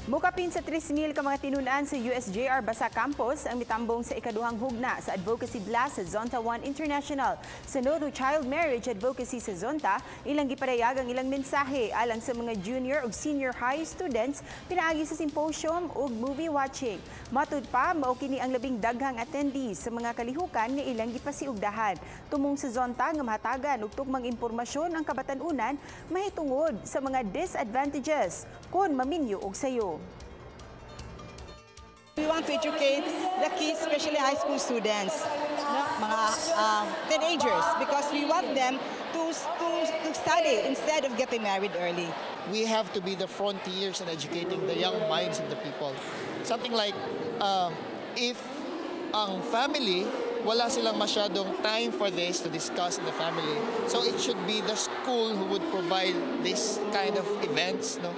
Mukapin sa 3,000 ka mga tinun-an sa USJR Basa Campus ang mitambong sa ikaduhang hugna sa Advocacy Blast sa Zonta 1 International. Sa No to Child Marriage Advocacy sa Zonta, ilang gipadayag ang ilang mensahe alang sa mga junior ug senior high students pinaagi sa symposium ug movie watching. Matud pa, mao kini ang labing daghang attendees sa mga kalihukan nga ilang gipasiugdahan. Tumong sa Zonta nga mahatagan og tugmang impormasyon ang kabatan-unan mahitungod sa mga disadvantages kung maminyo og sayo. We want to educate the kids, especially high school students, no? Mga teenagers, because we want them to study instead of getting married early. We have to be the frontiers in educating the young minds of the people. Something like, if ang family, wala silang masyadong time for this to discuss in the family. So it should be the school who would provide this kind of events, no?